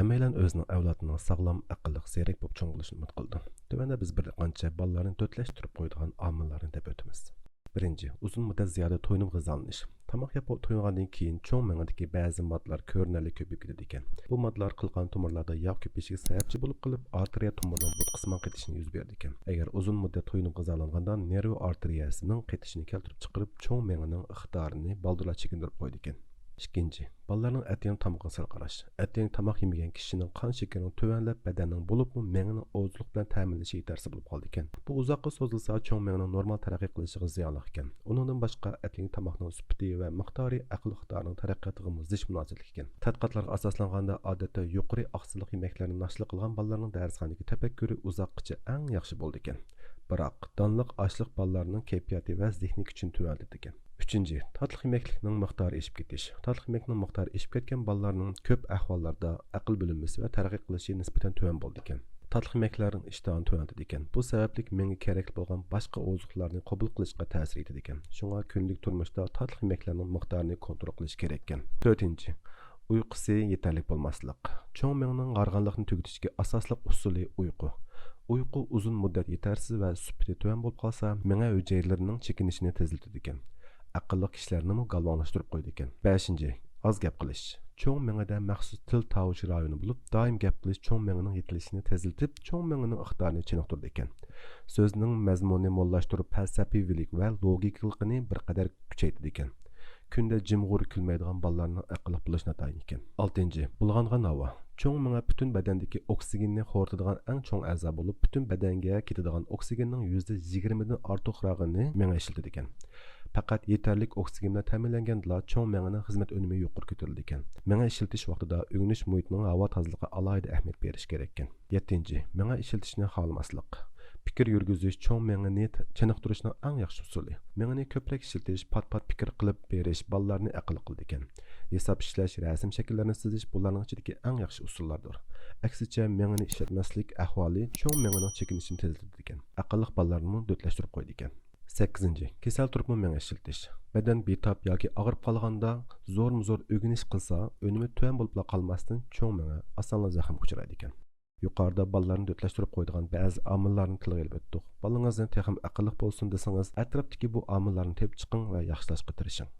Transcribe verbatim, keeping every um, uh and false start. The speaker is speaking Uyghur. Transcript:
ھەممەيلەن ئۆزىنىڭ ئەۋلادىنىڭ ساغلام، ئەقىللىق، زېرەك بولۇپ چوڭ بولۇشىنى ئۈمىد قىلىدۇ. تۆۋەندە بىز بىر قانچە بالىلارنى دۆتلەشتۈرۈپ قويىدىغان ئامىللارنى دەپ ئۆتىمىز. بىرىنچى، ئۇزۇن مۇددەت زىيادە تويۇنۇپ غىزالىنىش. تاماق يەپ تويۇنغاندىن كېيىن چوڭ مېڭىدىكى بەزى ماددىلار كۆرۈنەرلىك كۆپىيىپ كېتىدىكەن. بۇ ماددىلار قىلقان تومۇرلاردا ياغ كۆپىيىشىگە سەۋەبچى بولۇپ قېلىپ، ئارتېرىيە تومۇرىنىڭ بۇتقىسىمان قېتىشىنى يۈز بېرىدىكەن. ئەگەر ئۇزۇن مۇددەت تويۇنۇپ غىزالانغاندا، نېرۋا ئارتېرىيەسىنىڭ قېتىشىنى كەلتۈرۈپ چىقىرىپ، چوڭ مېڭىنىڭ ئىقتىدارىنى بالدۇرلا چېكىندۈرۈپ قويىدىكەن. ئىككىنچى، بالىلارنىڭ ئەتىگەن تامىقىغا سەل قاراش. ئەتىگەن تاماق يېمىگەن كىشىنىڭ قان شېكىرىنىڭ تۆۋەنلەپ، بەدەننىڭ بولۇپمۇ مېڭىنىڭ ئوزۇقلۇق بىلەن تەمىنلىشى يېتەرسىز بولۇپ قالىدىكەن. بۇ ئۇزاققا سوزۇلسا، چوڭ مېڭىنىڭ نورمال تەرەققىي قىلىشىغا زىيانلىق ئىكەن. ئۇنىڭدىن باشقا، ئەتىگەن تاماقنىڭ سۈپىتى ۋە مىقدارى ئەقىل ئىقتىدارىنىڭ تەرەققىياتىغىمۇ زىچ مۇناسىۋەتلىك ئىكەن. تەتقىقاتلارغا ئاساسلانغاندا، ئادەتتە يۇقىرى ئاقسىللىق يېمەكلەرنى ناشتا قىلغان بالىلارنىڭ دەرسخانىدىكى تەپەككۇرى ئۇزاققىچە ئەڭ ياخشى بولىدىكەن. بىراق، دانلىق ئاشلىق بالىلارنىڭ كەيپىياتى ۋە زېھنىي كۈچىنى تۆۋەنلىتىدىكەن. ئۈچىنچى، تاتلىق يېمەكلىكنىڭ مىقدارى ئېشىپ كېتىش. تاتلىق يېمەكنىڭ مىقدارى ئېشىپ كەتكەن بالىلارنىڭ كۆپ ئەھۋاللاردا ئەقىل بۆلۈنمىسى ۋە تەرەققىي قىلىشى نىسبەتەن تۆۋەن بولىدىكەن. تاتلىق يېمەكلەرنىڭ ئىشتىھانى تۆۋەنلىتىدىكەن. بۇ سەۋەبلىك مېڭە كېرەكلىك بولغان باشقا ئوزۇقلارنى قوبۇل قىلىشقا تەسىر يېتىدىكەن. شۇڭا كۈندىلىك تۇرمۇشتا تاتلىق يېمەكلەرنىڭ مىقدارىنى كونترول قىلىش كېرەككەن. تۆتىنچى، ئۇيقۇسى يېتەرلىك بولماسلىق. چوڭ مېڭىنىڭ ھارغىنلىقنى تۈگىتىشتىكى ئاساسلىق ئۇسۇلى ئۇيقۇ. ئۇيقۇ ئۇزۇن مۇددەت يېتەرسىز ۋە سۈپىتى تۆۋەن بولۇپ قالسا، مېڭە ھۈجەيرىلىرىنىڭ چېكىنىشىنى تېزلىتىدىكەن. ئەقىللىق كىشىلەرنىمۇ گالۋاڭلاشتۇرۇپ قويىدىكەن. بەشىنچى، ئاز گەپ قىلىش. چوڭ مېڭىدە مەخسۇس تىل تاۋۇشى رايونى بولۇپ، دائىم گەپ قىلىش چوڭ مېڭىنىڭ يېتىلىشىنى تېزلىتىپ، چوڭ مېڭىنىڭ ئىقتىدارىنى چېنىقتۇرىدىكەن. سۆزنىڭ مەزمۇنىنى موللاشتۇرۇپ، پەلسەپىۋىلىك ۋە لوگىكىلىقىنى بىر قەدەر كۈچەيتىدىكەن. كۈندە جىمغۇر كۈلمەيدىغان بالىلارنىڭ ئەقىللىق بولۇشى ناتايىن ئىكەن. ئالتىنچى، بۇلغانغان ھاۋا. چوڭ مېڭە پۈتۈن بەدەندىكى ئوكسىگېننى خورىتىدىغان ئەڭ چوڭ ئەزا بولۇپ، پۈتۈن بەدەنگە كېتىدىغان ئوكسىگېننىڭ يۈزدە يىگىرمىدىن ئارتۇقراقىنى مېڭە ئىشلىتىدىكەن. پەقەت يېتەرلىك ئوكسىگېن بىلەن تەمىنلەنگەندىلا، چوڭ مېڭىنىڭ خىزمەت ئۈنۈمى يۇقىرى كۆتۈرۈلىدىكەن. مېڭە ئىشلىتىش ۋاقتىدا ئۆگىنىش مۇھىتىنىڭ ھاۋا تازىلىقىغا ئالاھىدە ئەھمىيەت بېرىش كېرەككەن. يەتتىنچى، مېڭە ئىشلىتىشنى خالىماسلىق. پىكىر يۈرگۈزۈش چوڭ مېڭىنى ت-، چېنىقتۇرۇشنىڭ ئەڭ ياخشى ئۇسۇلى. مېڭىنى كۆپرەك ئىشلىتىش، پات-پات پىكىر قىلىپ بېرىش بالىلارنى ئەقىللىق قىلىدىكەن. ھېساب ئىشلەش، رەسىم شەكىللەرنى سىزىش بۇلارنىڭ ئىچىدىكى ئەڭ ياخشى ئۇسۇللاردۇر. ئەكسىچە، مېڭىنى ئىشلەتمەسلىك ئەھۋالى چوڭ مېڭىنىڭ چېكىنىشىنى تېزلىتىدىكەن. ئەقىللىق بالىلارنىمۇ دۆتلەشتۈرۈپ قويىدىكەن. سەككىزىنچى، كېسەل تۇرۇپمۇ مېڭە ئىشلىتىش. بەدەن بىتاپ ياكى ئاغرىپ قالغاندا زورمۇ زور ئۆگىنىش قىلسا، ئۈنۈمى تۆۋەن بولۇپلا قالماستىن، چوڭ مېڭە ئاسانلا زەخىمگە ئۇچرايدىكەن. يۇقىرىدا بالىلارنى دۆتلەشتۈرۈپ قويىدىغان بەزى ئامىللارنى تىلغا ئېلىپ ئۆتتۇق. بالىڭىزنى تېخىمۇ ئەقىللىق بولسۇن دېسىڭىز، ئەتراپتىكى بۇ ئامىللارنى تېپىپ چىقىڭ ۋە ياخشىلاشقا تىرىشىڭ.